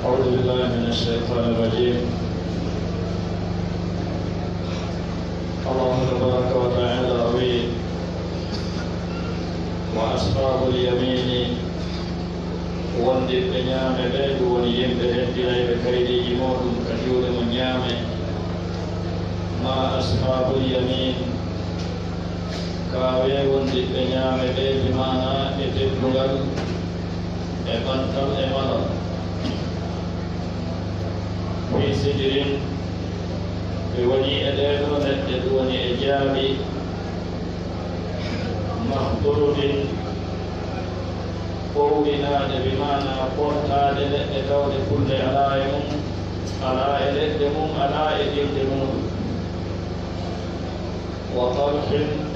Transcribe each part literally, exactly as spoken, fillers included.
أعوذ بالله من الشيطان الرجيم. الله تبارك وتعالى وي، وأصحاب اليمين، wondiɓɓe ñaame ɓe, ɗum woni yimɓe heddirayɓe kaydiiji muɗum ka juuɗe mum ñaame. ما أصحاب اليمين، kaawee wondiɓɓe ñaame ɓe, bi maana e teddungal, e ɓantal, e malal. في سدر، ɓe woni e ɗee ɗoo leɗɗe, ɗum woni e jaaɓi. مخضود، ɓowlinaaɗe, bi maana ɓortaaɗe leɗɗe tawɗe kulle alaa e mum, alaa e leɗɗe mum, alaa e dirɗe muɗum. وطلح،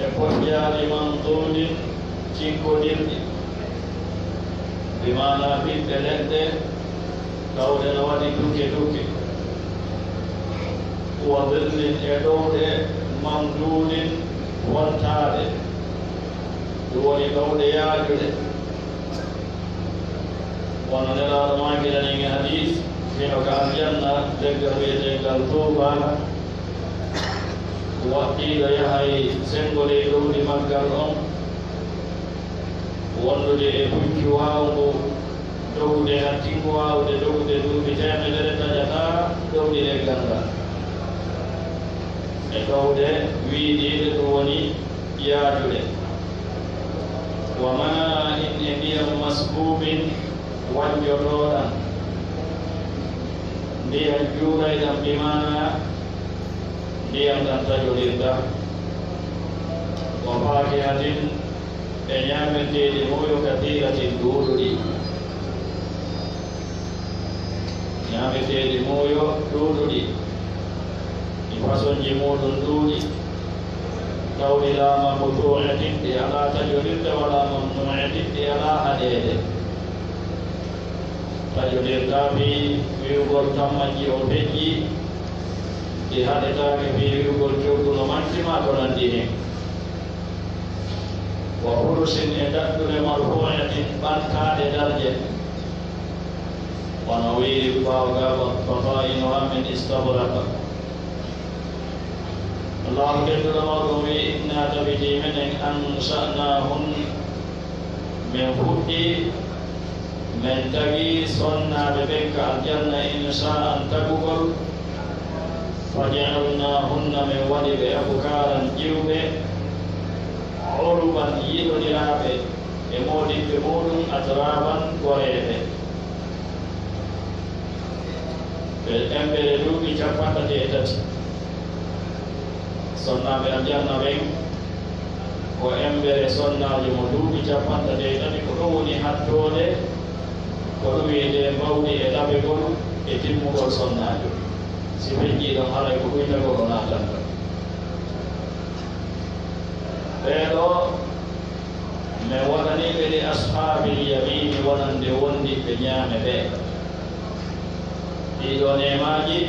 e pojjaali, منضود، cinkodirɗi, bi maana ɓiɓɓe leɗɗe tawɗe no waɗi dukke dukke. وظل، e ɗowɗe, ممدود، fontaaɗe, ɗum woni ɗowɗe yaajuɗe. Wano Nelaaɗo maakirani en e hadiis, hino ka aljanna leggal wiyeteengal Tuuba, waɗɗiiɗo yahay senngo ley ɗowdi maggal on, wondude e puccu waawngu dogude, hattingu waawde dogude duuɓi teemedere, taƴataa ɗowdi leggal ngal. E ɗowɗe wiidiiɗe, ɗum woni yaajuɗe. وماء، e ndiyam, مسكوب، wanjotooɗam, ndiyam juurayɗam, bi maana ndiyam ɗam taƴodirta. وفاكهة، e ñaameteeɗi muuyo, كثيرة، ɗuuɗuɗi. Ñaameteeɗi muuyo ɗuuɗuɗi, ɗi fasonji muuɗum ɗuuɗi, tawɗi laa مقطوعة، ɗi alaa taƴodirde, ولا ممنوعة، ɗi alaa haɗeede. Taƴodirtaa fii wi'ugol tammanji o feƴƴi, ɗi haɗetaake fii wi'ugol coggu no manti maa ko nanndi hen. وفرش، e daɗɗule, مرفوعة، ɓantaaɗe darje. Wano wiiri ɓaawo ga, بطائنها من استبرق. Allahu tedduɗo mawɗo on wi'i, إنا، tabitii menen, أنشأناهن، men fuɗɗii, men tagi sonnaaɓe ɓen ka aljanna, إنشاء، tagugol, فجعلناهن، men waɗi ɓe, أبكارا، jiwɓe, عربا، yiɗodiraaɓe e moodiɓɓe muuɗum, أترابا، goreeɓe. Ɓe embere duuɓi cappanɗe tati e tati. Sonnaaɓe aljanna ɓen ko embere sonnaajo mo duuɓi cappanɗe tati e tati. Ko ɗum woni hattoode ko ɗum wiyetee mbawdi e ɗabegol e timmugol sonnaajo. Si feƴƴii ɗon, haray ko ɗuytagol o naatanta. Ɓee ɗoo, men waɗanii ɓe لأصحاب اليمين wonande wondiɓɓe ñaame ɓe. Ɗii ɗoo neemaaji,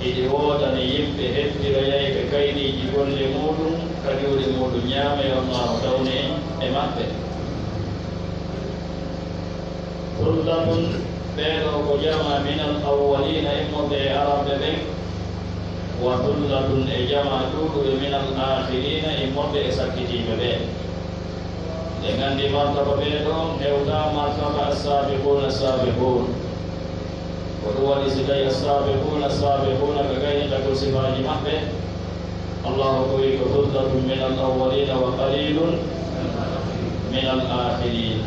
hiɗi woodani yimɓe heddiroyayɓe kaydiiji golle muuɗum ka juuɗe muuɗum ñaame, yo Allaahu tawnu en e maɓɓe. ثلة، ɓee ɗoo ko jamaa, من الأولين، immorde e aramɓe ɓen, وثلة، e jamaa ɗuuɗuɓe, من الآخرين، immorde e sakkitiiɓe ɓen. Eɗen anndi martaba ɓee ɗoo hewtaa martaba السابقون السابقون. Ko ɗum waɗi si tawi السابقون السابقون ɓe gaynita ko sifaaji maɓɓe, Allaahu ko wi'i ko ثلة من الأولين وقليل من الآخرين.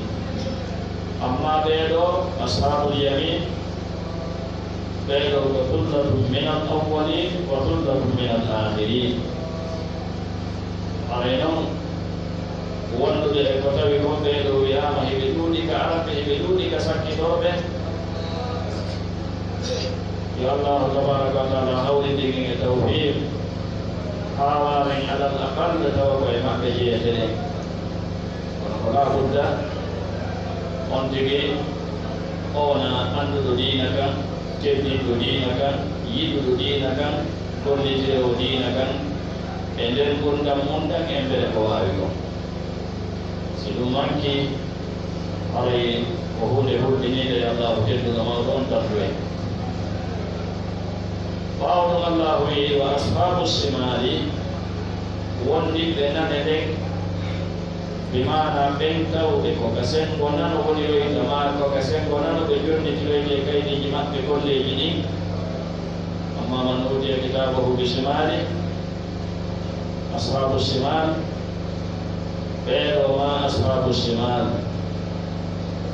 Ammaa ɓee ɗoo, أصحاب اليمين, ɓee ɗoo ko ثلة من الأولين وثلة من الآخرين. Haray non, wondude e ko tawi kon ɓee ɗoo wi'aama hiɓe ɗuuɗi ka aramɓe, hiɓe ɗuuɗi ka sakkitooɓe. Yo Allaahu tabaaraka wa taala hawrindin en e tawfiiq, haa waawen alal aqall tawa ko e maɓɓe jeyeteɗen. Kono ko laa budda, on tigi o wona annduɗo diina kan, teddinɗo diina kan, yiɗuɗo diina kan, gollitiroowo diina kan, e nder ngurndan mun ɗan, embere ko waawi kon. Si ɗum mankii, haray Ko huunde hulɓiniinde e Allaahu tedduɗo mawɗo on darduɗo en. Ɓaawo ɗum Allaahu wi'i, "Wa ashaabu shimaali", wondiɓɓe nane ɗen, bi maana ɓen tawɓe ko ka senngo nano woniroyta, maa ko ka senngo nano ɓe jonnitiroyta e kaydiiji maɓɓe golleeji ɗin. Amma man uutiya kitaabahu bi shimaali, ashaabu shimaal, ɓee ɗoo maa ashaabu shimaal,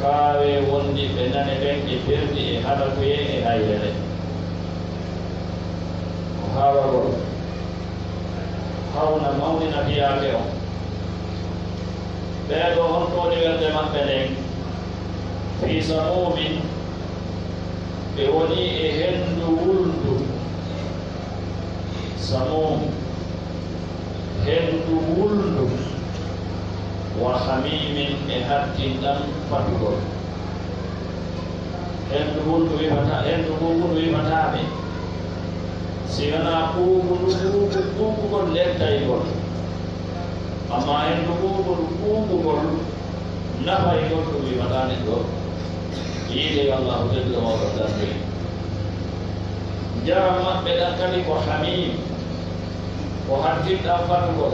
kaawee wondiɓɓe nane ɓen e perdi e halakuyee e hayrere. Ko haawagol hawna mawnina fiyaake on. Ɓee ɗoo, honto woni werde maɓɓe nden? Fii samuumin, ɓe woni e henndu wulndu. Samuum, henndu wulndu. Wa hamiimin, e hattinɗan fatugol. Henndu wulndu wifata, henndu ngu wulndu wifataami. Si wanaa ɓuuɓu ndu, ɓuuɓu, ɓuuɓugol lettaygol. Amma henndu ɓuuɓu ndu, ɓuuɓugol nafaygol ɗum wifataa neɗɗo. Yiide yo Allaahu tedduɗo mawɗo darnde. Njaram maɓɓe ɗan kadi ko hamiim, ko hattinɗan fatugol.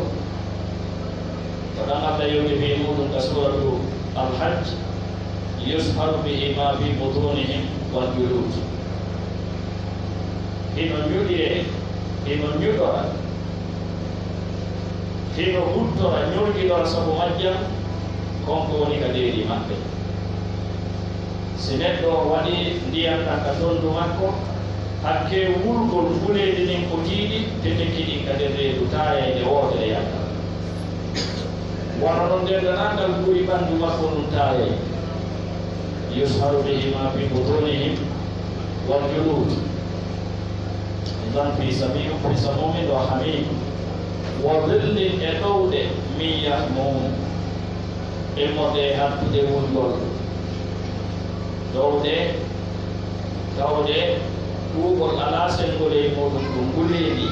Ko ɗan Alla yewti fii muuɗum ka suuratu Al-Hajj, "Yusharu bihi maa fii butuunihim wal juluud." Hino ñuɗiree, hino ñuɗora, hino huttora, ñorgidora sabu majjam, kon ko woni ka deedi maɓɓe. Si neɗɗo waɗi ndiyan ɗan ka tondu makko, hakkee wulgol nguleedi ndin ko tiiɗi, te tekki ɗin ka nder reedu taayayde wootere yalta. Wano non denndanangal guri ɓandu makko ndun taayay. Yusharu bihi maa fii butuunihim wal juluud. Idan fii samiim, fii samuumin wa hamiim. Wa zillin, e ɗowɗe, min yahmuum. Immorde e hattude wulgol. Ɗowɗe, tawde ɓuuɓol alaa senngol e muuɗum, ɗum nguleeɗi.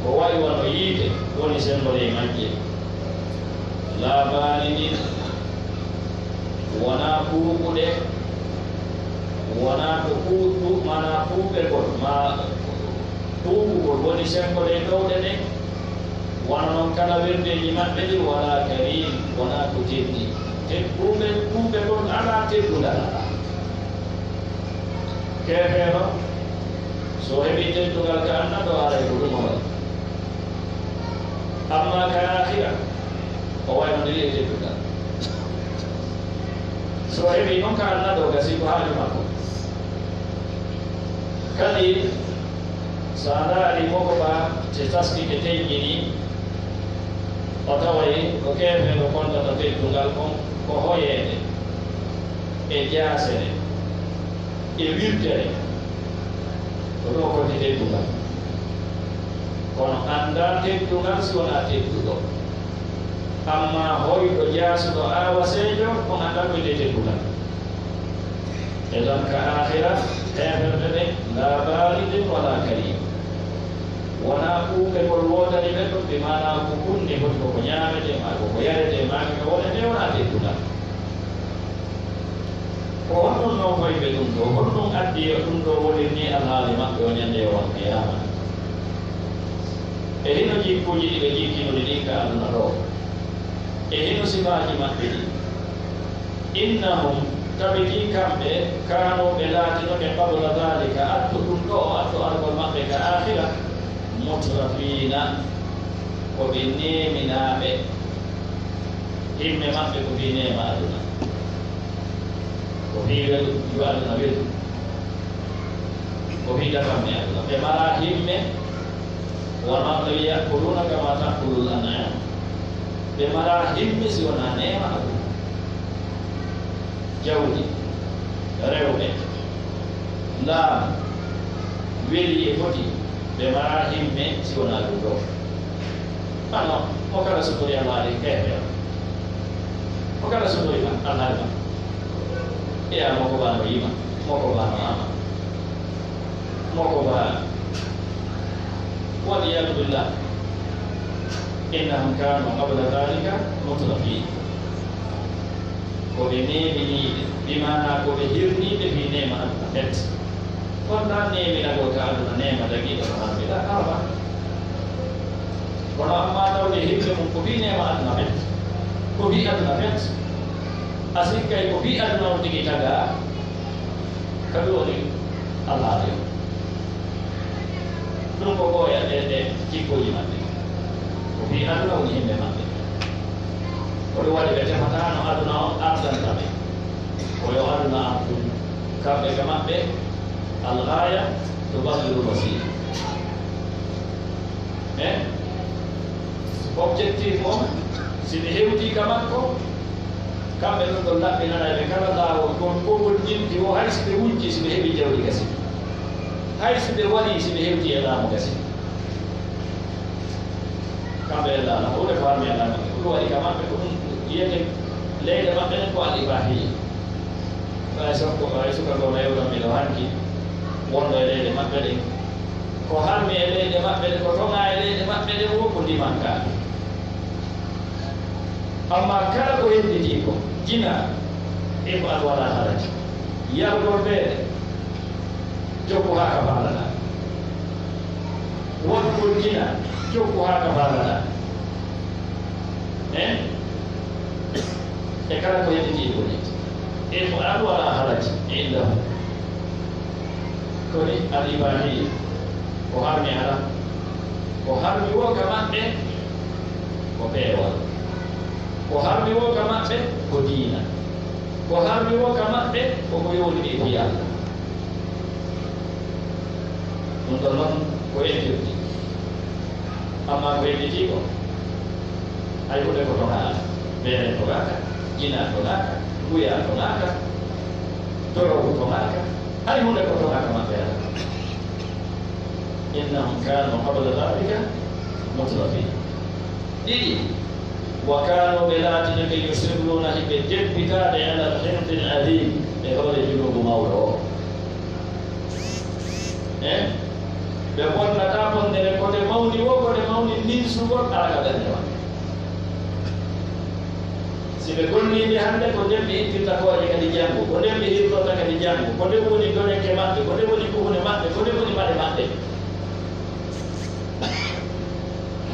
Ko wayi wano yiite woni senngol e majje. Laa baaridin, wonaa ɓuuɓuɗe, wonaa ko ɓuuɓu, maanaa ɓuuɓegol, maa ɓuuɓugol woni senngol e ɗowɗe ɗen. Wano non kala wirdeeji maɓɓe ɗin, walaa kariim, wonaa ko teddi. Te ɓuuɓe, ɓuuɓegol alaa teddungal alaa. Keefeero, so o heɓii teddungal ka Annabi, haray ko ɗum o waɗi. Amma ka aakhira, o waynondiri e teddungal. So o heɓii non ka Annabi, o gasii ko haaju makko. Kadi, so a ndaarii mogoba te taski te teŋŋini, o taway ko keefeero kondata teddungal kon, ko hoyeede e jaasere e wirtere. Ko ɗum o kondi teddungal. Kono anndaa teddungal si wonaa tedduɗo. Amma hoyɗo jaasuɗo aawaseejo, on anndaa ko wiyetee teddungal. E tan ka aakhira, heeferɓe ɓen, laa baaridin walaa kariim. Wonaa ɓuuɓegol woodani ɓe ɗum, bi maanaa ko kunni foti ko ko ñaametee, maa ko ko yaretee, maa ko ko wonetee, wonaa teddungal. Ko honɗum non hoyɓe ɗum ɗoo? Honɗum addi yo ɗum ɗoo wonir nii alhaali maɓɓe o ñande yawmal qiyaama? E hino jikkuuji ɗi ɓe jikkinori ɗin ka aduna ɗoo? E hino sifaaji maɓɓe ɗin? Innahum, tabiti kamɓe, kaanu ɓe laatinoke qabla daalika, attu ɗum ɗoo, attu argol maɓɓe ka aakhira, mutrafiina, ko ɓe neeminaaɓe. Himme maɓɓe ko fii neema aduna, ko fii welu, yo aduna welu, ko fii dafamme aduna. Ɓe maraa himme, wano Alla wi'i, "Ya'kuluuna kamaa ta'kulul an'aam." Ɓe maraa himme si wonaa neema aduna. Jawdi, rewɓe, laamu, weli e foti, ɓe maraa himme si wonaa ɗum ɗoo. Kono mo kala sutori Alla e keefeero. Mo kala sutori ma, Alla ma. Eya, mo ko bano yima, mo ko bano ama. Mo ko ba-, wal iyadu billah. Innahum kanu qabla dhalika mutrafiin. Ko ɓe neeminii ɓe, bi maanaa ko ɓe hirnii ɓe fii neema aduna pet. Kono ɗaan neeminagol ka aduna neema dagiiɗo ko harmi ɗaa araba. Kono ammaa tawde hirde mum ko fii neema aduna pet. Ko fii aduna pet. A sikkay ko fii aduna on tigi tagaa. Ka ɗum woni alhaali o. Ɗum ko ɓooya ɗe, ɗe jikkooji maɓɓe. Ko fii aduna woni himɓe maɓɓe. Ko ɗum waɗi ɓe tefataano aduna on ardanta ɓe. Ko yo aduna ardu. Kamɓe ka maɓɓe, alghaya tubarriru lwasila. Eh? Objectif on, si ɓe hewtii ka makko, kamɓe ɗum ɗon laɓɓinanay ɓe kala laawol ngol, ko ngol ñimti woo, hay si ɓe wujji, si ɓe heɓii jawdi gasi. Hay si ɓe warii, si ɓe hewtii e laamu gasi. Kamɓe e laana, huunde ko harmi e laana, ko ɗum waɗi ka maɓɓe, ko ɗum wiyete leyɗe maɓɓe ɗen ko al-ibahiyya. Ɓay so ko, ɓay suka goo no yewtan mi ɗo hanki, wonɗo e leyɗe maɓɓe ɗen. Ko harmi e leyɗe maɓɓe ɗen, ko toŋaa e leyɗe maɓɓe ɗen woo ko ndimankaa. Ammaa kala ko hedditii ko, jinaa, if'al walaa haraj. Yargol beere, jokku haa ka faalaɗaa. Waɗugol jinaa, jokku haa ka faalaɗaa. Eh? E kala ko hedditii ko ni. If'al walaa haraj indahu. Ko ni al-ibahiyya. Ko harmi alaa. Ko harmi woo ka maɓɓe, ko peewal. Ko harmi woo ka maɓɓe, ko diina. Ko harmi woo ka maɓɓe, ko ko yowlini e fii Allah. Ɗum ɗon non ko e firti. Ammaa ko hedditii ko, hay huunde ko toŋaaka. Beere toŋaaka, jinaa toŋaaka, nguyaa toŋaaka, dorogu toŋaaka, hay huunde ko toŋaaka maɓɓe alaa. Innahum kanu qabla dhalika mutrafin. Ɗiɗi, wa kanu, ɓe laatinike, yusirruna, hiɓe deppitaade, alal hinsil adhim, e hoore junuubu mawɗo o. Eh? Ɓe bonnataa bonndere, ko nde mawni woo, ko nde mawni ninsugol alaa ka ɓernde maɓɓe. Si ɓe gollii nde hannde, ko nden ɓe ittirta kooƴe kadi janngo, ko nden ɓe hirtorta kadi janngo, ko nden woni donekke maɓɓe, ko nden woni kuhune maɓɓe, ko nden woni paɗe maɓɓe.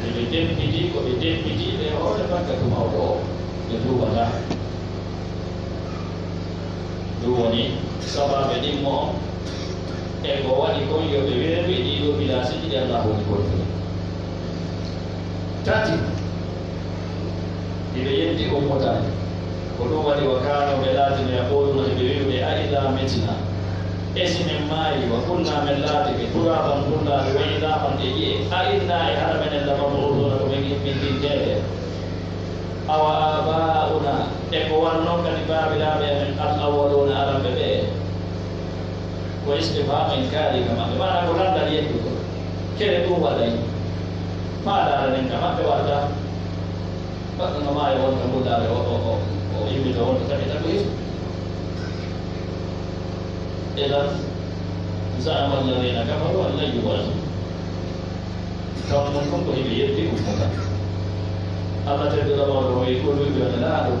Nde ɓe deppitii, ko ɓe deppitii ɓe e hoore bakkatu mawɗo o, ɓe tuubataa. Ɗum woni sabaabe ɗimmo on e ko waɗi kon yo ɓe weeru e ɗii ɗoo bilaasiiji ɗi Allaahu woni kontude. Tati, hiɓe yeddi ummotaade. Ko ɗum waɗi wa kaanu ɓe laatino yaquluuna hiɓe wi'ude, a idaa mitnaa, e si men maayii, wa kunnaa men laatike, turaaban kullaaɓe, wa idaaman e ƴi'e, a innaa e hara menen la mab'uusuuna ko men immindinteede. Awa aabaa'unaa, e ko wano non kadi baabiraaɓe amen al awwaluuna aranɓe ɓee. Ko istifhaamu inkaari ka maɓɓe, maanaa ko lanndal yeddugol. Kere ɗum waɗay? Faandaare nden ka maɓɓe warta. Baɗɗo no maayo wonta mbullaare o, o, o, o immito wonta tawi tawi hisu. Idan, za'ama alladhina kafaru an lan yub'athu. Taw non kon ko hiɓe yeddi ummata. Allah tedduɗo mawɗo o wi'i, qul wi'u yo Nelaaɗo,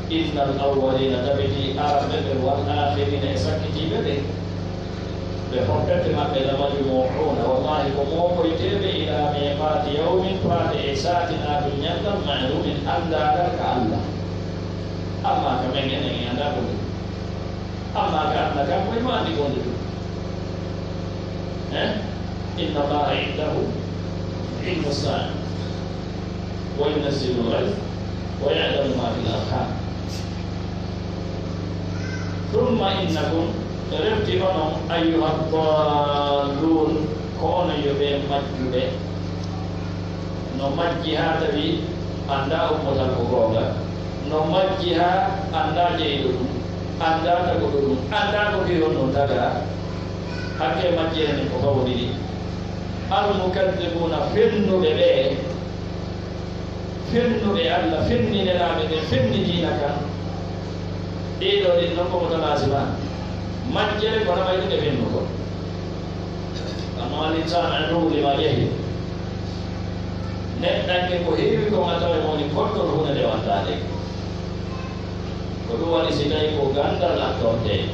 innal awwalina, tabiti aranɓe ɓe, wal akhirina, e sakkitiiɓe ɓe, ɓe fof pette maɓɓe, la majmu'una, wallahi ko mookoyteeɓe, ila miqati yawmin, faade e saatinaadu ñallal, ma'lumin, anndaagal ka Allah. Amma ka men enen en anndaa ko ɗum. Amma ka Allah kan, ko himo anndi ko nde ɗum. Eh? Inna Allaha indahu ilmu sa'a, wa yunazzilu al-ghayth, wa ya'lamu ma fil arham. Thumma innakum, refti onon, ayyuha dallun, ko onon yo ɓe majjuɓe. No majji haa tawi anndaa ummotal ko goonga. No majji haa anndaa jeyɗo ɗum, anndaa taguɗo ɗum, anndaa ko fii honɗum tagaa. Hakkee majjeere nden ko fawodiri. Al-mukaddibuuna, fennuɓe ɓee, fennuɓe Allah, fenni Nelaaɓe ɓee, fenni diina kan. Ɗee ɗoo ɗin non ko mutalaazima. Majjere ko namayɗum e fennugol. Amma al-insaanu aduwwun limaa jahil. Neɗɗanke ko heewi kon a taway mo woni koɗɗol huunde nde o anndaa nde. Ko ɗum waɗi si tawi ko ganndal attortee,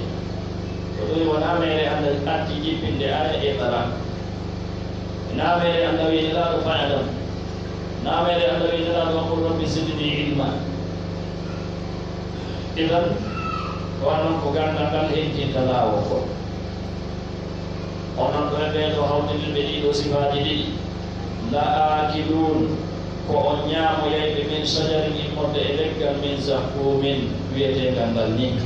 ko ɗum wonaa meere Allah atti jippinde aaya iqra. Naa meere Allah wiy Nelaaɗo fa'lam. Naa meere Allah wiy Nelaaɗo wa qul rabbi zidni ilma. Idan, ko waɗi noon ko ganndal ngal hentinta laawol ngol. Onon ɗo e ɓee ɗoo hawtindirɓe ɗii ɗoo sifaaji ɗiɗi, la aakiluun, ko on ñaamoyayɓe min shajarin immorde e leggal min zakkuumin wiyeteengal ngal nii.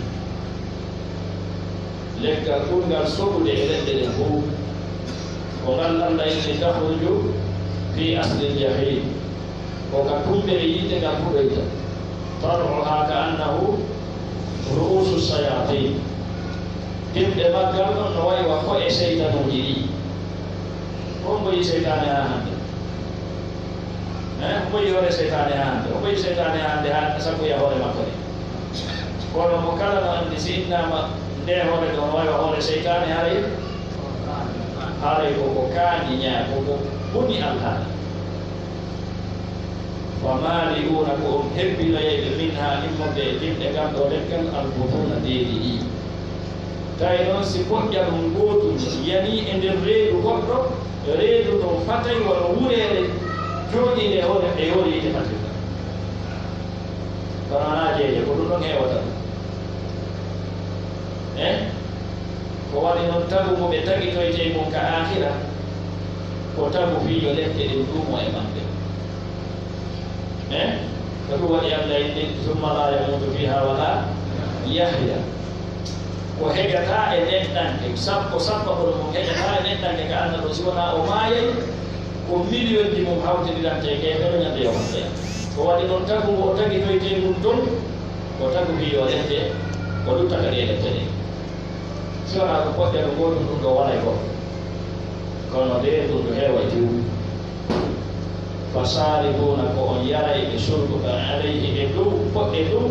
Leggal ɓurngal soɓude e leɗɗe ɗen fof, ko ngal Allah inni takhruju fi aslil jahim. Ko ka tumbere yiite ngal fuɗoyta. Tal'uha ka annahu ru'usu shayatin. Dimɗe maggal ɗon no wayi wa ko'e seytanuuji ɗi. Ko mboyi seytaane haa hannde? Eh, mboyi hoore seytaane haa hannde? O mboyi seytaane haa hannde haa sabu ya hoore makko de. Kono mo kala no anndi si innaama nde hoore ɗon no wayi wa hoore seytaane haray, haray ko ko kaani ñaa, ko ko boni alhaali. Famali'uuna ko on hebbinoyayɓe minhaa immorde e dimɗe ngal ɗoo leggal albutuuna deedi ɗi. Tawi noon si poƴƴal on gootun yanii e nder reedu goɗɗo, reedu ndun fatay wano wureere jooɗiinde e hoore e yoori yiite fatirta. Kono wanaa jeeje, ko ɗum ɗon heewata ɗum. Eh? Ko waɗi noon tagu mo ɓe tagitoytee kon ka aakhira, ko tagu fii yo lepte ɗen ɗuumo e maɓɓe. Eh? Ko ɗum waɗi Allah inni, summa laa yamuutu fiihaa wa laa yahyaa. Ko heƴataa e neɗɗanke, sappo, sappo kono mum heƴataa e neɗɗanke ka Allah ɗoo, si wonaa o maayay, ko miliyonji mum hawtindirante e keefeero ñande yawmal qiyaama. Ko waɗi noon tagu ngo o tagitoytee ngun ton, ko tagu fii yo lepte, o lutta ka ɗee lepte ɗee. Si wonaa ko poƴƴa ɗo gootum ɗum ɗo wonay ko. Kono ndee ɗum ɗo heeway tew. Fa shaaribuuna ko on yarayɓe shurbuka alayhi e dow, poɗɗe dow,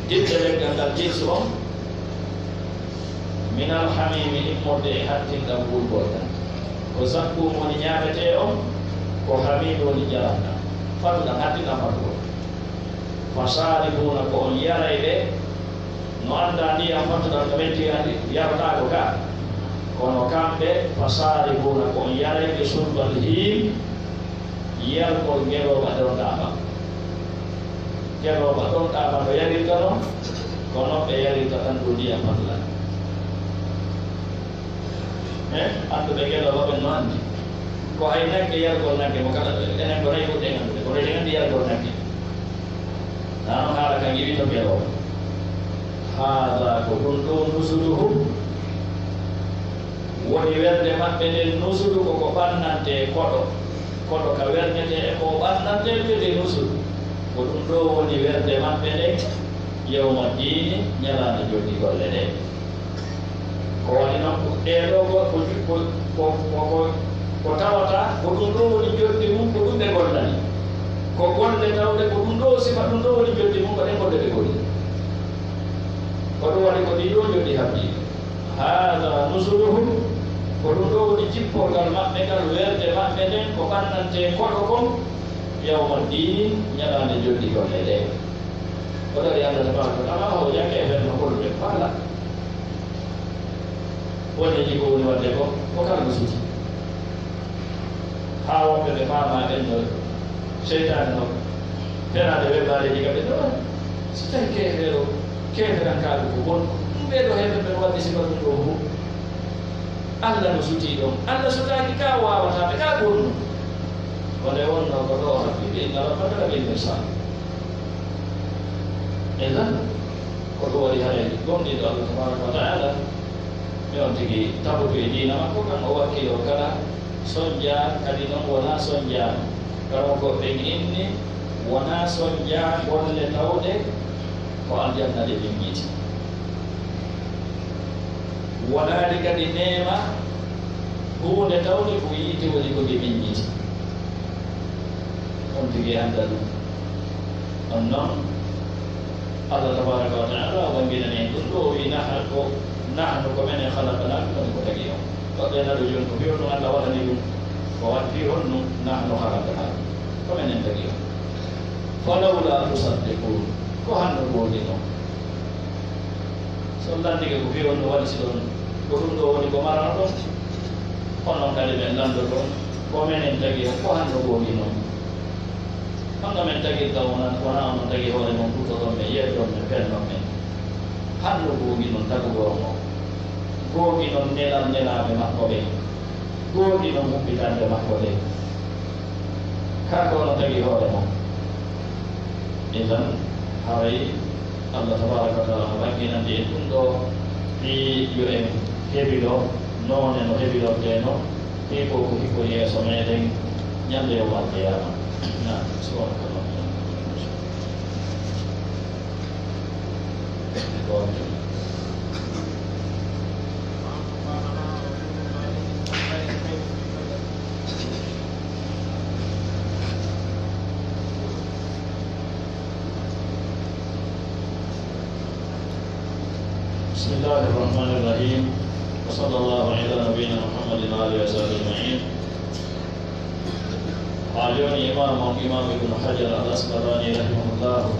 dimɗe leggal ngal jinsu on. Minal hamiimi immorde e hattinɗam ɓurgol ɗam. Ko zakkuum woni ñaametee on, ko hamiimi woni jaram ɗam. Fatuɗam, hattinɗam fatugol. Fa shaaribuuna ko on yarayɓe. No anndaa ndiyam fattuɗam no metti hannde, yarotaako ka. Kono kamɓe, fa shaaribuuna ko on yarayɓe shurbal hiim, yargol ngelooba ɗonɗaama. Ngelooba ɗonɗaama no yarirta noon, ko noon ɓe yarirta tan ɗum ndiyam fattuɗam. Eh, annduɓe ngelooba ɓen no anndi. Ko hay nagge yargol nagge mo kala, enen ko nayi ɓurɗen anndude, kono eɗen anndi yargol nagge. Nano haala kan yiwi to ngelooba. Haada ko ɗum ɗo nusuluhum woni werde maɓɓe nden. Nusulu ko ko ɓannantee koɗo. Koɗo ka werdetee e ko ɓannantee wiyetee nusulu. Ko ɗum ɗo woni werde maɓɓe nden. Yawma diini, ñalaande joddi golle ɗe. Ko waɗi noon ko ɗee ɗoo ko, ko, ko, ko, ko, ko, ko tawata ko ɗum ɗoo woni joddi mum, ko ɗum ɓe gollani. Ko golle tawde ko ɗum ɗoo sifa, ɗum ɗoo woni joddi mum, ko ɗen golle ɓe golli. Ko ɗum waɗi ko ɗii ɗoo joddi habbii. Haada nusuluhum, ko ɗum ɗoo woni jipporgal maɓɓe ngal, werde maɓɓe nden, ko ɓannantee koɗo kon, yawma diini, ñalaande joddi golle ɗe. Ko ɗo Allah tabaaraka wa taala o jaŋnge e ɓen no golluɓe faala. Boneeji ko woni waɗde ko, ko kala no suti. Haa wonɓe ɓe faamaa ɓen no seytaane no fenaade webbaareeji ka ɓe ɗo. Si tawi keefeero, keeferankaaɓe ko bon, ɗum ɓee ɗo heɓe ɓe waɗde sifa ɗum ɗo fof. Allah no sutii ɗon. Allah sutaaki ka waawataa ɓe ka bonnu. Ko nde wonnoo ko ɗo haɓɓi ɓe, inna rabbaka labil mirsad. Idan, ko ɗum waɗi haray gomɗinɗo Allah tabaaraka wa taala, mi on tigi tabutu e diina makko kan, o wakkiloo kala sonja, kadi noon wonaa sonja. Kala ko ɓen inni, wonaa sonja golle tawɗe ko aljanna ɗe min yiɗi. Wonaali kadi neema huunde tawde ko yiite woni ko nde min yiɗi. On tigi annda ɗum. On noon, Allah tabaaraka wa taala o ɓanginani en ɗum ɗo, o wi, "Nah-, ko, nahnu ko menen khalaqnakum," woni ko tagi on. Waɗde naɗo jooni ko fii honɗum Allah waɗani ɗum? Ko waɗ fii honɗum? "Nahnu khalaqnakum." Ko menen tagi on. "Falawla tusaddiqun." Ko honno goonɗinoo? On lanndike ko fii on no waɗi si ɗon, ko ɗum ɗoo woni ko marano ɗon. Onon kadi men lanndoton, ko menen tagi on, ko hanno googi non. Honno men tagirta on, wonaa onon tagi hoore mon, kutoɗon men, yeddon men, pennon men. Hanno googi non tagugol on. Googi non nelal nelaaɓe makko ɓen. Googi non huɓɓitande makko ɗen. Kaa ko onon tagi hoore mon. Idan, haray Allah tabaraka wa taala no ɓanginandi en ɗum ɗoo, fii yo en hebilo noone no hebilortee non, fii ko ko hikko yeeso meɗen ñande yawmal qiyaama. Naam, subhanaka Allahumma wa bihamdika. بسم الله الرحمن الرحيم. وصلى الله على نبينا محمد وعلى آله وصحبه أجمعين. Haa jooni, Imaam on, Imaam Ibnu Hajar Al Asqalaani rahimahullahu,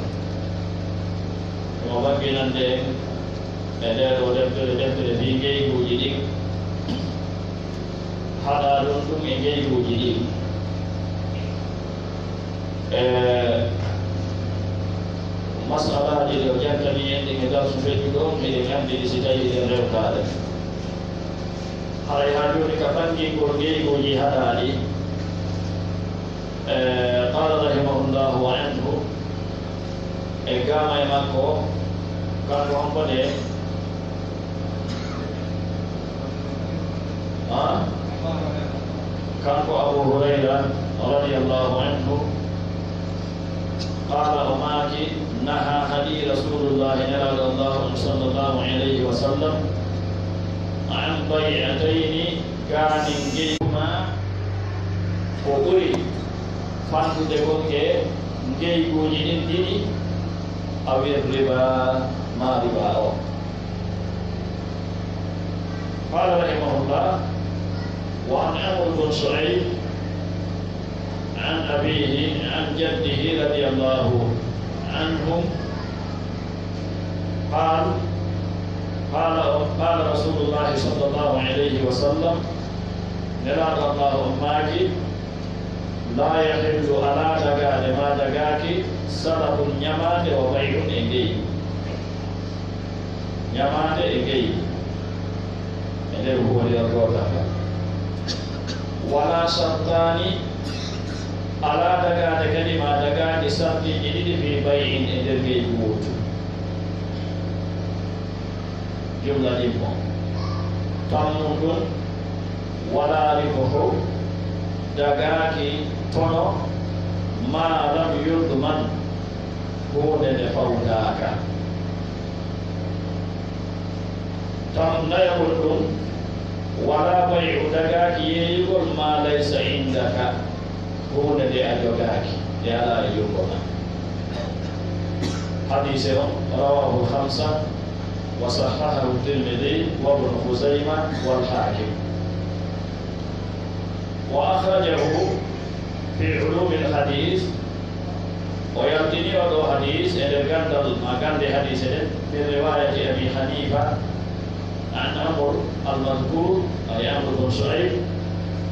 himo ɓanginande en e ndee ɗoo deftere, deftere fii ngeyguuji ɗin, haɗa ɗum ɗum e ngeyguuji ɗin. E masalaaji ɗi o jantani en ɗin e darsu feƴƴuɗo on, hiɗen anndi ɗi si tawii hiɗen rewtaade. Haray haa jooni ka ɓanngingol ngeyguuji haɗaaɗi, e, qaala rahimahullahu wa anhu, e gaama e makko, kanko on ko nde, ha? Kanko Abu Hurayra radiyallahu anhu, qaala, o maaki, nahaa, haɗi Rasuulullaahi, Nelaaɗo Allaahu on, sallallaahu alayhi wa sallam, an bay'atayni, gaanin ngeygu maa, ko ɓuri fanɗude kon e ngeyguuji ɗin ɗiɗi, awi riba, maa riba o. قال رحمه الله: وعن عمرو بن شعيب عن أبيه عن جده رضي الله عنهم قال، قال، قال رسول الله صلى الله عليه وسلم، Nelaaɗo Allaahu on maaki, لا يحل, alaa dagaade maa dagaaki, سلف, ñamaande, وبيع, e ngeygu. Ñamaande e ngeygu e nder huunde on gootal ngal. ولا شرطان, alaa dagaade kadi maa dagaaki sartiiji ɗiɗi في بيع, e nder ngeygu wootu. Jumla ɗimmo. Tammunɗum, ولا ربح, dagaaki tono, ما لم يضمن, huunde nde fawtaaka. Tan nayaɓol ɗum, ولا بيع, dagaaki yeeyugol, ما ليس عندك, huunde nde a jogaaki, nde alaa e junngo maa. Hadiise on, رواه الخمسة وصححه الترمذي وابن خزيمة والحاكم. وأخرجه في علوم الحديث, o yaltini oo ɗoo hadiis e nder ganndal maa gannde hadiise ɗen, من رواية أبي حنيفة عن عمرو المذكور, ay Amru bun Su'ayb,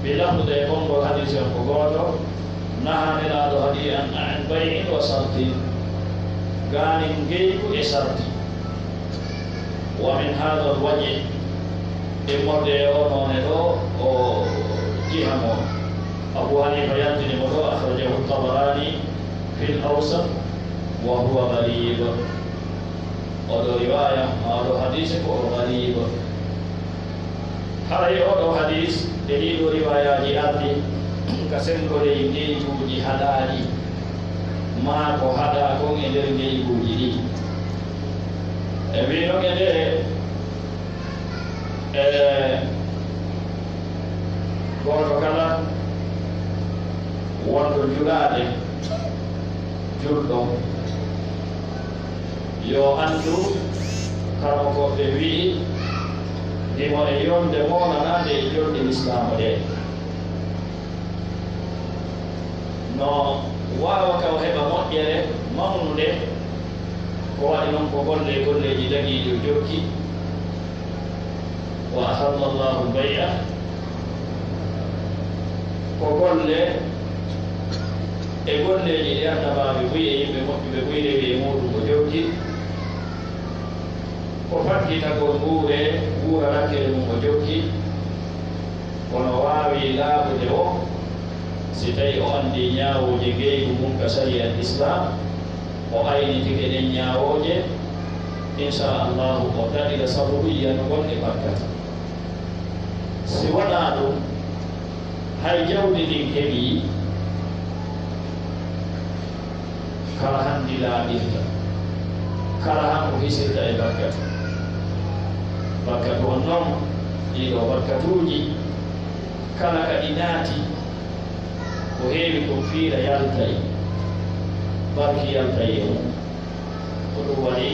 بلفظ, e konngol hadiise on ko gooto, نهى, Nelaaɗo haɗi, عن، عن بيع وشرط, gaanin ngeygu e sarti. ومن هذا الوجه, immorde e oo noone ɗoo, o jiha mo Abu Haniifa yaltini mo ɗoo, أخرجه الطبراني في الأوسط وهو غريب. Oo ɗoo riwaaya, maa oo ɗoo hadiise ko o gariib. Haray oo ɗoo hadiis e ɗii ɗoo riwaayaaji ardi ka senngorey ngeyguuji haɗaaɗi, maa ko haɗaa kon e nder ngeyguuji ɗii. E wii non e ndee, e gooto kala wonɗo juɗaade julɗo, yo anndu, karamokooɓe wi'i, himo e yolnde moolanaande e jolɗe Lislaamu ɗee. No waawa ka o heɓa moƴƴere mawnunde, ko waɗi non ko golle e golleeji dagiiɗi o jokki, Wa ahalla Allahu al-bay'a, ko golle e golleeji ɗi annabaaɓe buy e yimɓe moƴƴuɓe buy rewi e muuɗum o jokki, ko faggitagol nguure, nguura rakkere mum o jokki, kono waawi laaɓude o, si tawi o anndi ñaawooje ngeygu mum ka sariya Islaam, o aynitike ɗen ñaawooje, insha Allahu o daɗira sababu yiyanugol e barkata. Si wonaa ɗum, hay jawdi ndin heɓii, kala han ndi laaɓirta, kala han ko hisirta e barkatu. Barkatu on non, ɗii ɗoo barkatuuji, kala ka ɗi naati, ko heewi kon fiira yaltay, barki yaltay e mum. Ko ɗum waɗi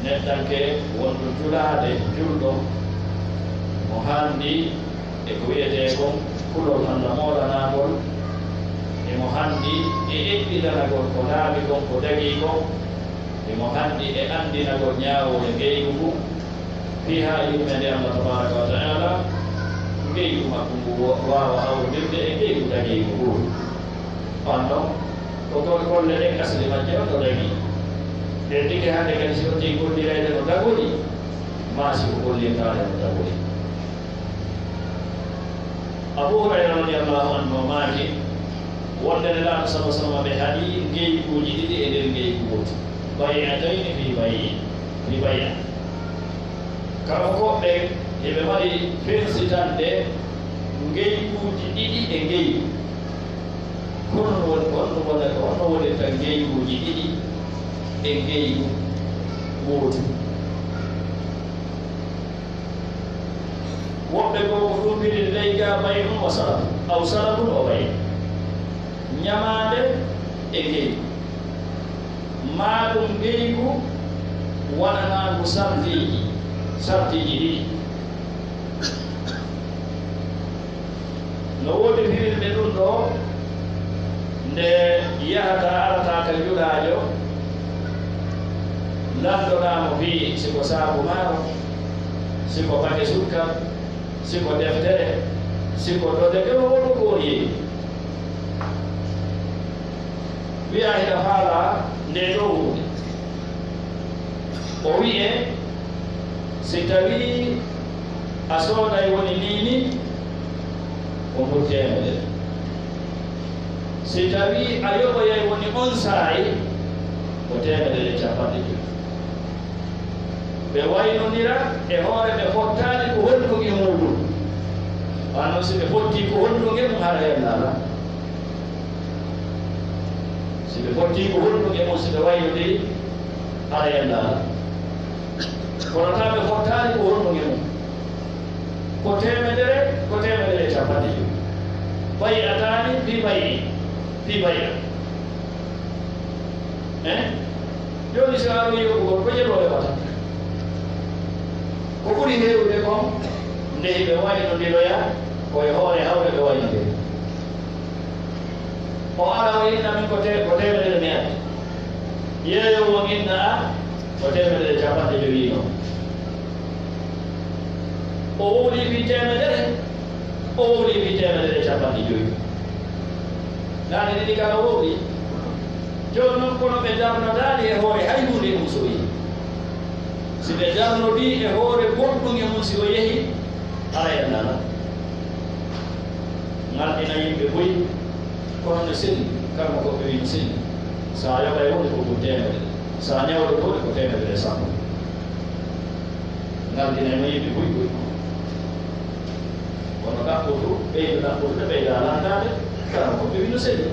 neɗɗanke wonɗo julaade, julɗo, mo hanndi e ko wiyetee kon kulol Alla moolanaangol, e mo hanndi e eɓɓindanagol ko laaɓi kon, ko dagii kon, e mo hanndi e anndinagol ñaawoore ngeygu ngun, fii haa yurmeende Alla tabaaraka wa ta'aala, ngeygu makko ngu wo-, waawa hawrondirde e ngeygu dagiigu ngun. On ɗon, ko go-, golle ɗen asli majje on no dagii. Ɗen tigi hannde kadi si wontii gollirayde no dagori, maa si ko gollirtaade no dagori. Abu Hurayra radiyallahu anhu o maaki, wonde Nelaaɗo sallallaahu alayhi wa sallam ɓe haɗi ngeyguuji ɗiɗi e nder ngeygu gootu. Bay'atayni fii bay'in, fii bay'a. Kala ko ɓen eɓe mari fensitande ngeyguuji ɗiɗi e ngeygu. Kono woni, honno woni, honno wonirta ngeyguuji ɗiɗi e ngeygu gootu? Woɓɓe goo ko ɗum firiri ley ga bay'un wa salaf, aw salafun wa bay'un. Ñamaande e ngeygu. Maa ɗum ngeygu waɗanaangu sartiiji, sartiiji ɗiɗi. No woodi firirɓe ɗum ɗoo, nde yahata arata ka julaajo, lanndoɗaa mo fii si ko saabu maaro, si ko pake sukka, si ko deftere, si ko dode, ɗum o woɗɗo ko o yeeyi. Wi'a hiɗa faalaa nde ɗoo huunde. O wi'e, si tawii a sooday woni nii nii, ko ngu teemedere. Si tawii a yoɓoyay woni on saa'i, ko teemedere e capanɗe jowi. Ɓe waynondira e hoore ɓe fottaali ko honɗum e muuɗum. Wano si ɓe fotti ko honɗum e mum hara yalla alaa. Si ɓe fotti ko honɗum e mum, si ɓe waynondiri hara yalla alaa. Kono taa ɓe fottaali ko honɗum e mum. Ko teemedere, ko teemedere e capanɗe jowi. Bay'ataani fii bay'in, fii bay'a. Eh? Jooni si a aroyi yoɓugol, ko ƴeɗo heɓata? Ko ɓuri heewude kon, nde hiɓe waynondiroya, ko e hoore hawre ɓe waynondiri. O ara o inna min ko te-, ko teemedere mi addi. Yeeyoowo on inna a, ko teemedere e capanɗe jowi non. O wowlii fii teemedere, o wowlii fii teemedere e capanɗe jowi. Naane ɗiɗi kala wowlii. Jooni non, kono ɓe darnodaali e hoore hay huunde e mum si o yehi. Si ɓe darnodii e hoore goɗɗum e mum si o yehi, haray en nanaa. Ngal ina yimɓe buy, kono no selli, kala mo goɗɗo wii no selli. So a yoɓay wonde ko ɓuri teemedere, so a ñawde wonde ko teemedere e sappo. Ngal ina e yimɓe buy buy. Kono ɗaɓɓotu, ɓeydo ɗaɓɓotude, ɓeyda landaade, kala mo goɗɗo wii no selli.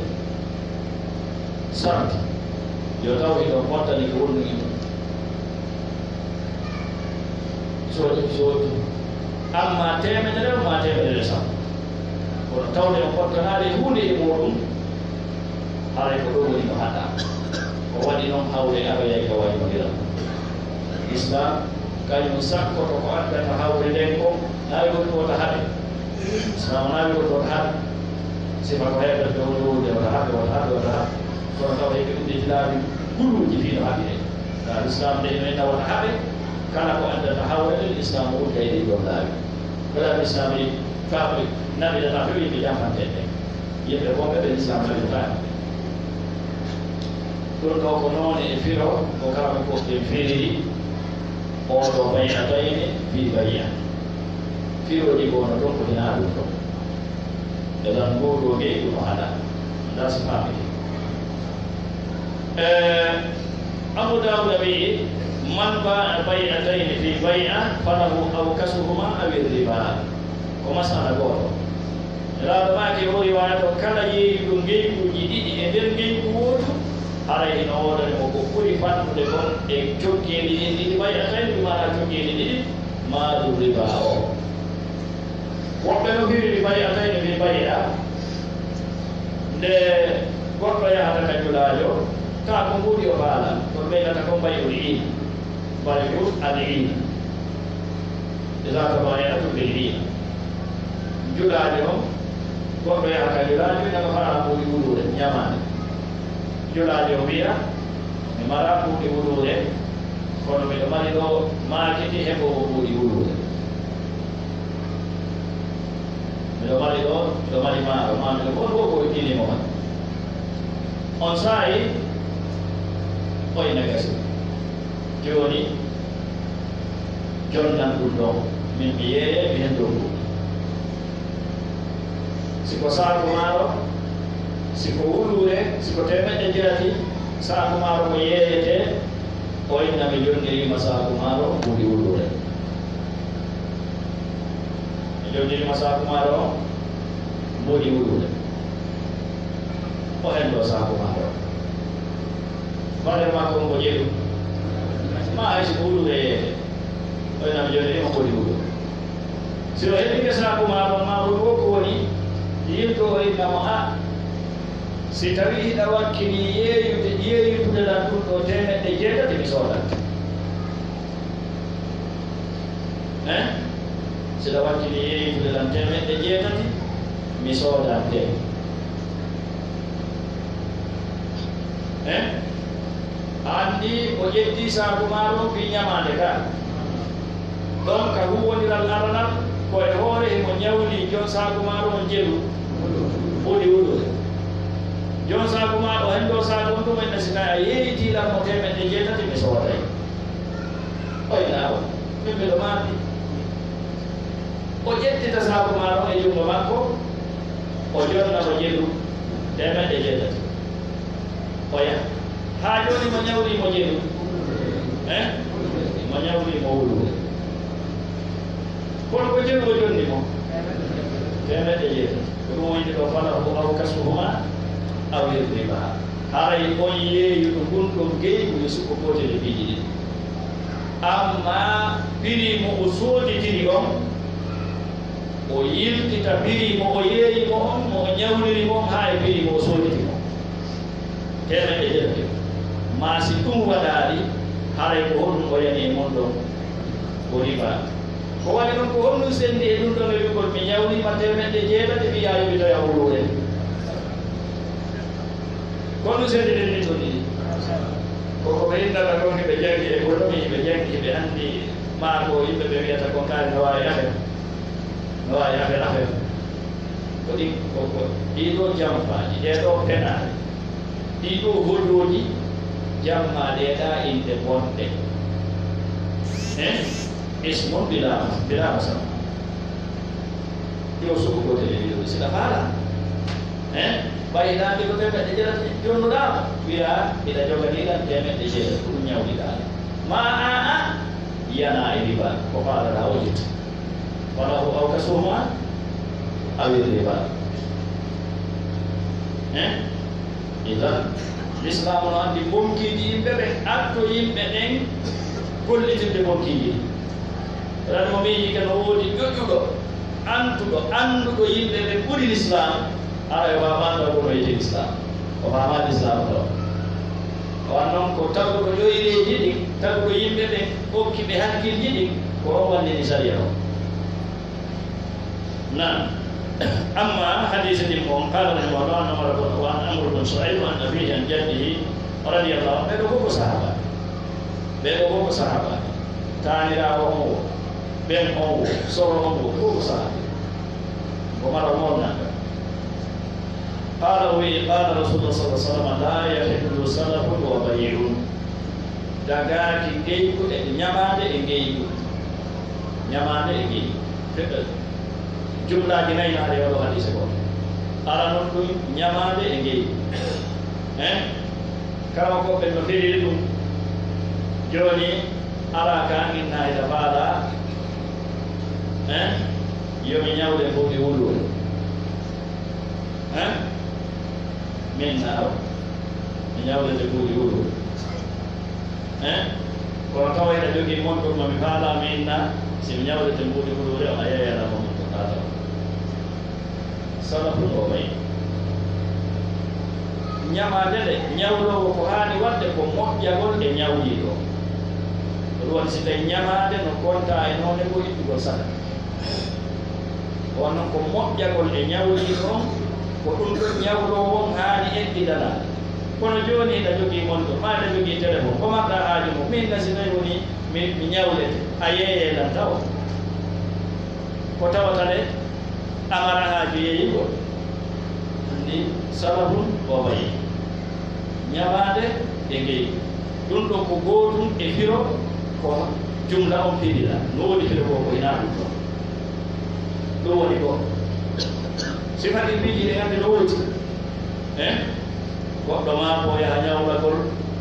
Sarti, yo taw hiɗon mottani ko wonno e mum. Soodi, soodi. Amma teemedere, amma teemedere sappo. Kono tawde on fottanaade e huunde e muuɗum, haray ko ɗum woni no haɗaa. Ko waɗi noon hawre aroyay ka waynondiral. Islam, kañum sakkoto ko addata hawre nden ko, naa wi goɗɗum wota haɗe. Islam naa wi goɗɗum wota haɗe. Sifa ko heɓata ɗo woni wowlude wota haɗe, wota haɗe, wota haɗe. Kono tawa heɓe ɗum ɗe laabi guluuji fii no haɗiree. Ka Islam nde ino inna wota haɗe, Kala ko addata hawre nden, Islaamu udda e ɗii ɗoon laawi. Kala Islaamu faami, naɓidata few yimɓe janfanteeɓe. Yimɓe bonɓe ɓe Islaamu naɓidata. Ɗum ɗoo ko noone e firo, ko kala ko ɓe firiri, oo ɗoo bay'atayni fii bay'a. Firooji goo no toon ko hinaa ɗum ɗoo. Idan, ngoo ɗoo ngeygu no haɗa. Ndaa si faamike. Eh, Abu Daawuda wi'i, "Man baa'a bay'atayni fii bay'a, falahu awkasuhumaa awi ribaa." Ko masala gooto. Nelaaɗo maaki o riwaaya to, kala yeeyuɗo ngeyguuji ɗiɗi e nder ngeygu wootu, haray hino woodani mo ko ɓuri fanɗude kon e coggeeli ɗin ɗiɗi, bay'atayni, bi maanaa coggeeli ɗiɗi, maalu ribaa o. Woɓɓe no firiri bay'atayni fii bay'a, nde goɗɗo yahata ka julaajo, taa ko mbuuɗi o faala, kono ɓe wi'ata ko bay'ul iin, bay'u al iin. Idaa tabaaya'tum bil iin. Julaajo on, goɗɗo yaha ka julaajo, ina faala mbuuɗi wuluure, ñamaande. Julaajo on wi'a, mi maraa mbuuɗi wuluure, kono miɗo mari ɗoo maakiti heɓoowo mbuuɗi wuluure. Miɗo mari ɗoo, miɗo mari maaro, maa miɗo, on fof ko ittini mo on. On saa'i, o ina gasi. Jooni, jonnan ɗum ɗoo, min mi yeeyay, mi hen dow ɗum. Si ko saaku maaro, si ko wuluure, si ko teemeɗɗe jeetati, saaku maaro ko yeeyetee, o inna mi jonniriima saaku maaro mbuuɗi wuluure. Mi jonniriima saaku maaro mbuuɗi wuluure. O henndo saaku maaro. Valeur makko on ko jeeɗu. Ma hay si ko wuluure yeeyetee. O inna mi jonniriima mbuuɗi wuluure. Si o heɓike saaku maaro, ma won wo ko woni, yilto o inna mo, a, si tawii hiɗa wakkili yeeyude, yeeyutude lan ɗum ɗoo teemeɗɗe jeetati, mi soodante. Hein? Si hiɗa wakkili yeeyutude lan teemeɗɗe jeetati, mi soodante. Eh? A anndi o ƴetti saaku maaro fii ñamaande ka. Ɗon ka huuwondiral aranal, ko e hoore himo ñawli jon saaku maaro on jeeɗu. Ɓuri wulude. Jon saaku maaro hen ɗoo saaku on ɗum en si tawi a yeeyitii lan mo teemeɗɗe jeetati mi soodayno. Oy laaw, min miɗo maandi. O ƴettita saaku maaro on e junngo makko, o jonna mo jeeɗu teemeɗɗe jeetati. O yaha. Haa jooni mo ñawli mo jeeɗu? Eh? Mo ñawli mo wuluure. Kono ko jeeɗu o jonni mo? Teemeɗɗe jeetati. Ko ɗum woni ɗo, falahu awkasuhumaa awi ribaa. Haray on yeeyuɗo ngun ɗon ngeygu yo suɓo gootel e piiji ɗiɗi. Ammaa piri mo o sooditiri on, o yiltita piri mo o yeeyi mo on, mo o ñawniri mo on, haa e piri mo o sooditi mo. Teemeɗɗe jeetati. Maa si ɗum waɗaali, haray ko honɗum o yani e mon ɗon? Ko riba. Ko waɗi ɗum, ko honɗum senndi e ɗum ɗon e wi'ugol mi ñawniima teemeɗɗe jeetati, mi yaha yoɓitoya wuluure? Ko honɗum senndiniri ɗin ɗon ɗiɗi? Ko ko ɓe innata kon, hiɓe janngi économie, hiɓe janngi, hiɓe anndi, maa ko yimɓe ɓe wi'ata kon kaari no waawi affaire, no waawi affaire, affaire. Ko ɗin, ko, ko ɗii ɗoo jamfaaji, ɗee ɗoo penaale, ɗii ɗoo hojooji, jammaa ɗee ɗaa inɗe bonɗe. Eh? Ismun bilaa, bilaa musamma. Yo suku gootel e ɗiɗo, si ɗa faala. Eh? Ɓay hiɗa anndi ko teemeɗɗe jeetati jonnuɗaa, wi'aa hiɗa joganii lan teemeɗɗe jeetati, ko ɗum ñawliɗaa. Ma a, a, yana e riba, ko faalaɗaa o ƴetta. Falahu awkasuhumaa awi ribaa. Eh? Idan, Lislaamu no anndi bonkiiji yimɓe ɓen, atto yimɓe ɓen gollitirde bonkiiji ɗin. Rano miiji ka no woodi ƴoƴuɗo, antuɗo, annduɗo yimɓe ɓen ɓuri Lislaamu, haray o faamaano ko no wiyetee Lislaamu. O faamaali Lislaamu ɗoo. O annon ko taguɗo ƴoyreeji ɗin, taguɗo yimɓe ɓen, okki ɓe hakkilji ɗin, ko on wallini sariya on. Naam. Amma hadiisi ɗin mo on, qaala rahimahullah, an Umar bun, wa an Amr bun Shu'ayb, an abiihi, an jaddihi, radiyallahu anhu, ɓee ɗoo fof ko sahaabaaɓe. Ɓee ɗoo fof ko sahaabaaɓe. Taaniraawo on wo, ben on wo, soro on wo, fof ko sahaaba. Ko mara on nanga. Qaala, o wi'i, qaala Rasulullah sallallahu alaihi wasallam, "La yahillu salafun wa bay'un." Dagaaki ngeygu e ɲamaande e ngeygu. Ɲamaande e ngeygu. Feɗɗa jumlaaji nayi naade e oɗo hadiise ko. Aranun ɗum ɲamaande e ngeygu. Eh? Kala ko ɓen no firiri ɗum. Jooni, alaa ka inna ila faala. Eh? Yo mi ɲawde mbuuɗi wuluure. Eh? Min na aw. Mi ɲawde mbuuɗi wuluure. Eh? Kono tawa ina jogii monɗum mo mi faala, min na, si mi ɲawde mbuuɗi wuluure, on a yeeyana mo mon ko faala. Salafun o wayi. Ɲamaande nde ɲawloowo ko haani waɗde ko moƴƴagol e ɲawliiɗo. Ko ɗum waɗi si tawi ɲamaande no kontaa e noone ko ittugol sadaka. On non ko moƴƴagol e ɲawliiɗo on, ko ɗum ɗon ɲawloowo on haani eɓɓindanaade. Kono jooni hiɗa jogii montor, maa hiɗa jogii téléphone, ko marɗaa haaju mum, min na si tawi woni mi, mi ɲawlete, a yeeyee lan taw. Ko tawata nde a mara haaju yeeyugol. Anndi salafun o wayi. Ɲamaande e ngeygu. Ɗum ɗo ko gootum e firo ko jumla on firira. No woni firo ko, ko hinaa ɗum ɗon. Ɗum woni ko. Sifa ɗin piiji ɗi anndi no woni. Eh? Goɗɗo maa ko yaha ɲawlagol,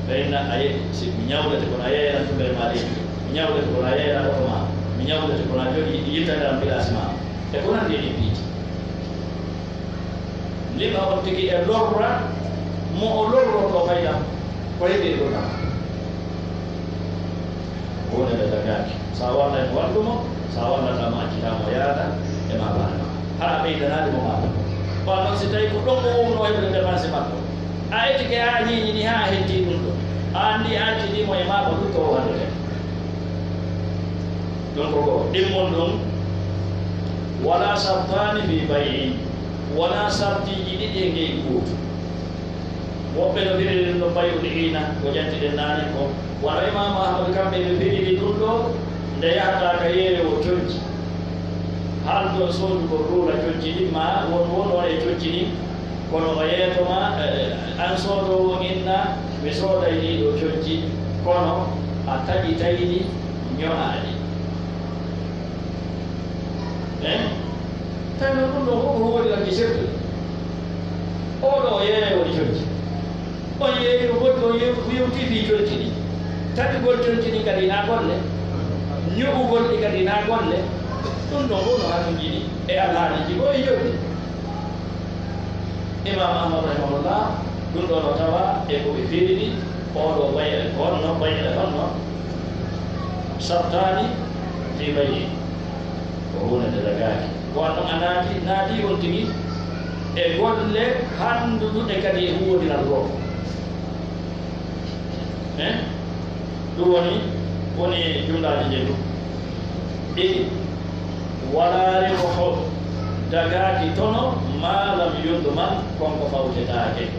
ɓe inna a ye-, si mi ɲawlete kono a yeeyana tubere maa leydi. Mi ɲawlete kono a yeeyana oto maa. Mi ɲawlete kono a jogii yittande am pilaasi maa. E ko nanndi e ɗin piiji. Lima on tigi e lorra mo o lorrotoo fayda ko heɓi e ɗum. Wonande dagaaki. So a wallay mo wallu mo, so a wallataa mo accitaa mo yaada e maa baane maa. Hara a ɓeydanaade mo maa. Kono noon si tawii ko ɗon o wonnoo heɓude dépense makko, a etike haa a ɲiiɲini haa a hetti ɗum ɗo. A anndi a accidi mo e maa ko ɗum to o waɗete. Ɗum ko ko ɗimmol ɗum. Wala sartaani fi bay'in. Wonaa sartiiji ɗiɗi e ngey gootu. Woɓɓe no firiri ɗum ɗo bay'ul iina, ko jantiɗen naane ko. Wano Imaamu Ahmadu kamɓe ɓe firiri ɗum ɗo, nde yahata ka yeeyowo conci. Haaltol soodugol ruula conci ɗin, maa won wonɗon e conci ɗin, kono o yeeto ma, eh, an soodoowo inna, mi sooday ɗii ɗoo conci, kono a taƴitay ɗi, ɲo'aa ɗi. Eh? Tawi noon ɗum ɗoo fof ko huwwodiral nji sertude. Oo ɗoo yeeyowo woni conci. On yeeyi o wondi, on yew-, yewti fii conci ɗi. Taƴugol conci ɗi kadi na golle. Ɲo'ugol ɗi kadi na golle. Ɗum ɗoo fof no hatonjini e alhaaliiji ko e jawdi. Imam Ahmad rahimahullah, ɗum ɗoo no tawa e ko ɓe firiri, oo ɗoo bay'e honno, bay'e honno, sartaani fii bay'i. Ko huunde nde dagaaki. Ko waɗno a naati, naati on tigi e golle hannduduɗe kadi e huwwodiral goo. Eh? Ɗum woni, woni e jumlaaji njeɗu. Ɗiɗi, wala ribahu, dagaaki tono, ma lam yudman, kon ko fawtetaake.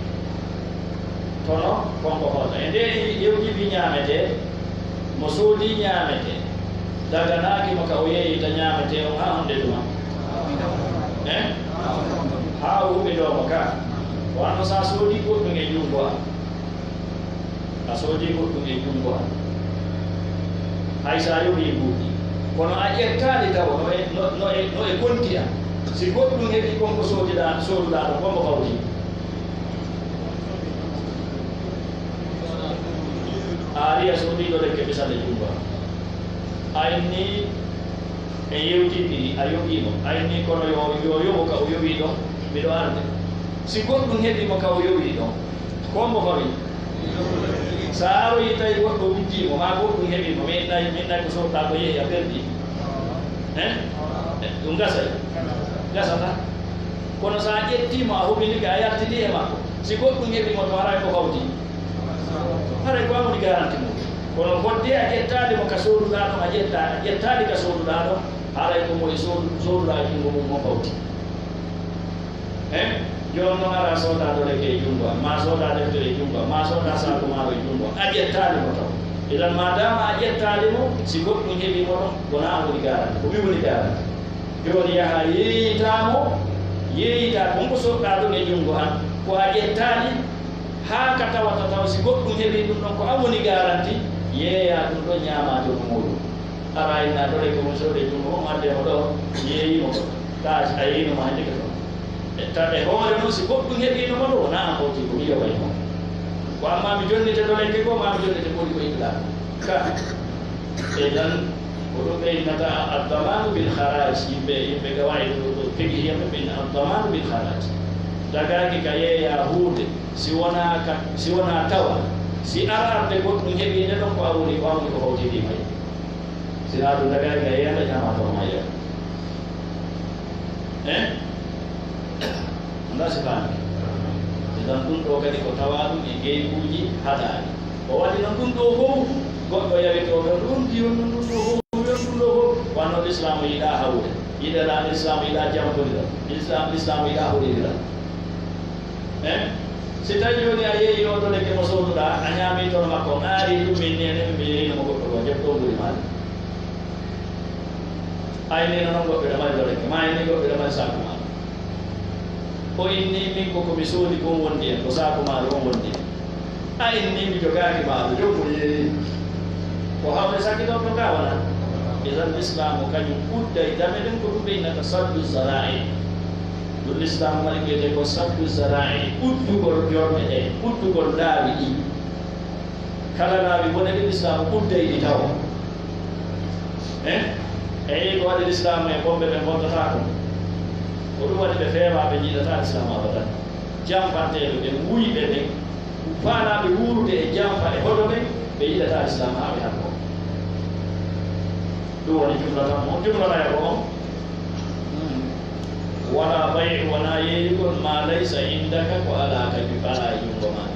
Tono, kon ko fawta. E nde yewti bi ɲaametee, mo soodi ɲaametee, daganaaki mo ka o yeeyita ɲaametee on haa honde tuma? Eh? Haa o huɓindoo mo ka. Wano sa soodi goɗɗum e junngo an. A soodi goɗɗum e junngo an. Hay sa yoɓii mbuuɗi. Kono a ƴettaali taw no e, no, no e, no e konti an. Si goɗɗum heɓi kon ko sooduɗaa, sooduɗaa ɗon, kon ko fawti. A ari a soodi ɗo lekke misal e junngo an. A inni en yewtindiri, a yoɓii mo. A inni kono yo, yo yoɓo ka o yoɓii ɗon, miɗo arde. Si goɗɗum heɓi mo ka o yoɓii ɗon, ko mbo fawi? Sa aroyi tawi goɗɗo wujjii mo, maa goɗɗum heɓi mo, min nay, min nay ko sooɗɗaa ko yehi a perdi. Hein? Ɗum gasay? Gasata. Kono sa ƴettii mo, a huɓindike, a yaltini e makko. Si goɗɗum heɓi mo, to haray ko fawti. Haray ko an woni garanti mum. Kono fodde a ƴettaali mo ka sooduɗaa ɗon, a ƴetta-, a ƴettaali ka sooduɗaa ɗon, haray ko mo e soodu-, sooduɗaa e junngo mum mo fawti. Hein? Jooni noon ara sooda ɗo lekke e junngo am, maa sooda deftere e junngo am, maa sooda saaku maaro e junngo am. A ƴettaali mo taw. Idan, ma dama a ƴettaali mo, si goɗɗum heɓii mo ɗon, wonaa an woni garanti, ko min woni garanti. Jooni yaha yeeyitaa mo, yeeyitaa ko, ko soɗɗaa ɗon e junngo an, ko a ƴettaali, haa ka tawata taw si goɗɗum heɓii ɗum ɗon, ko an woni garanti, yeeyaa ɗum ɗon, ñaamaa joom muuɗum. Araa inna dole ko mo soɗɗi junngo mo, wadde mo ɗo, yeeyi mo ɗo. Taa a yeeyino mo hannde ko ɗon. E ta-, e hoore mum, si goɗɗum heɓiino mo ɗo, wonaa an hawti ko mi yoɓay mo. Ko amma mi jonnite dolenke goo, maa mi jonnite ko woni ko ittulaa. Ka. E ɗan, ko ɗum ɓe innata ad-damanu bil kharaj. Yimɓe, yimɓe gawaayidu fiqhiyya ɓe inna ad-damanu bil kharaj. Dagaaki ka yeeyaa huunde, si wonaa ka, si wonaa tawa, si ararde goɗɗum heɓiinde ɗon ko a woni, ko a woni ko hawtidi may. Si a ɗum dagaaki ka yeeyaa, ñaamaa tawa maa yeeyaa. Eh? Anndaa si faami. Idan ɗum ɗo kadi ko tawaa ɗum e ngeyguuji haɗaani. O waɗi noon ɗum ɗo fof, goɗɗo yawitoo ɗon ɗum, ɗum ɗum ɗo fof, ɗum ɗum ɗo fof. Wano Lislaamu yiɗaa hawre. Yiɗaa Lislaamu yiɗaa jamfondiral. Lislaam, Lislaamu yiɗaa hoɗindiral. Eh? Si tawi jooni a yeeyi oo ɗo lekke mo sooduɗaa, a ñaami toon makko, ŋaari ɗum min neene, min mi yeeyino mo goɗɗo goo, jom ɗo mburi maali. Ay neene noon goɗɗo ina mari ɗo lekke, maa inni goɗɗo ina mari saaku maa. O inni min ko, ko mi soodi kon wondi en, ko saaku maa ɗo wondi en. A inni mi jogaaki maa ɗo, jom mo yeeyi. Ko hawre sakki ɗon ɗo ka wona. Idan Lislaamu kañum udday dame ɗen ko ɗum ɓe innata saddu zara'i. Ɗum Lislaamu mari wiyetee ko saddu zara'i, uddugol jorɗe ɗe, uddugol laawi ɗi. Kala laawi bone ɗi Lislaamu udday ɗi taw. Eh? Eyi ko waɗi Lislaamu e bomɓe ɓe ngontataako. Ko ɗum waɗi ɓe feewaa, ɓe njiɗataa Lislaamu abadan. Jamfanteeɓe ɓe, wuyɓe ɓe, faalaaɓe wuurude e jamfa e hoto ɓe, ɓe yiɗataa Lislaamu haa ɓe hakkoo. Ɗum woni jumla tan mo, jumla nayaɓo on. Wala bay'u, wonaa yeeyugol, ma laysa indaka, ko alaa ka ju-, alaa e junngo maa.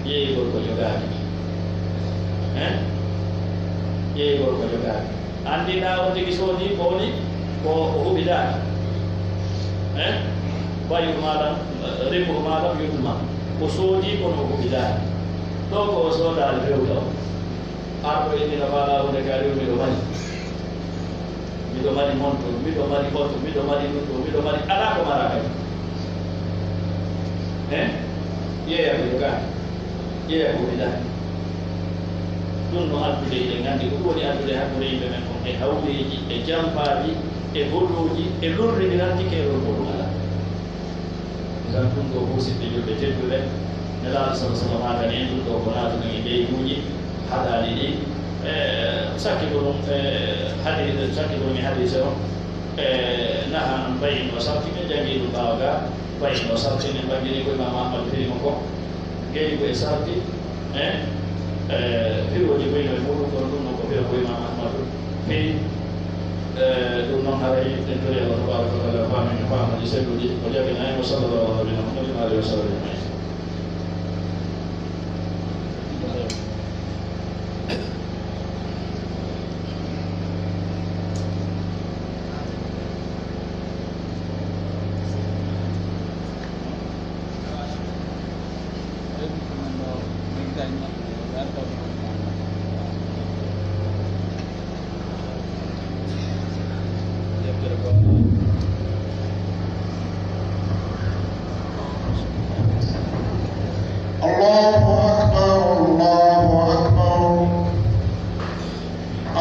Yeeyugol ko jogaaki. Hein? Yeeyugol ko jogaaki. Anndi na on tigi soodi ko woni ko o huɓidaaki. Hein? Bay'u ma lam, ribu ma lam yudman. O soodi kono o huɓidaaki. Ɗo ko o soodaali fewta o. Ar ko inni no faala hunde ka rew miɗo mari. Miɗo mari monto, miɗo mari oto, miɗo mari ɗum ɗo, miɗo mari alaa ko maraa kadi. He? Yeeya ko jogaaki. Yeeya ko wiɗaaki. Ɗum no addude, eɗen nganndi ko ɗum woni addude hakkunde yimɓe men kon e hawreeji, e jampaaji, e hoɗooji, e lorrindirantike e lorgol alaa. Idan ɗum ɗo fof siɓɓe julɓe tedduɓe, Nelaaɗo sala sallam haagani en ɗum ɗo ko naatuɗen e ɓeyguuji haɗaali ɗi. E, sakkito ɗum, e, hadi-, sakkito ɗum e hadiise o, e, naha an bayin o sarti, ɓe janngi ɗum ɓaawo ga, bayin o sarti, ne mbaggini ko Imam Ahmad firi mo ko, ngeygu e sarti, e, e, firooji ko ino e muɗum ɗon, ɗum ɗon ko firo ko Imam Ahmadu firi. E, ɗum noon haray en tori Allah tabaraka wa taala faamin e faamuuji selluɗi, o jaɓina en, wa sallallahu ala nabiyina Muhammadin wa alihi wa sahbihi ajmain. الله أكبر، الله أكبر.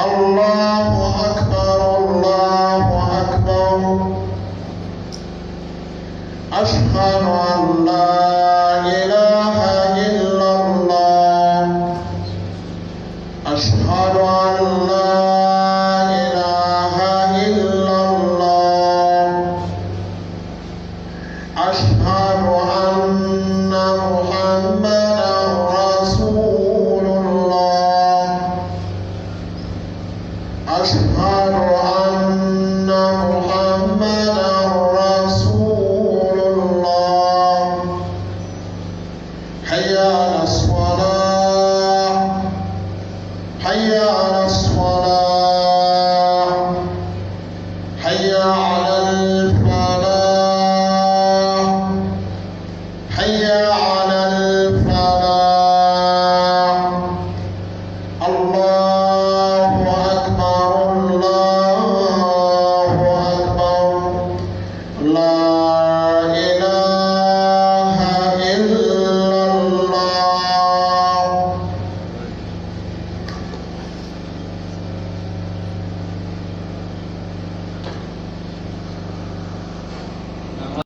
الله أكبر، الله أكبر. أشهد أن لا إله إلا الله. أشهد أن لا إله إلا الله. أشهد أن محمدا رسول الله. أشهد أن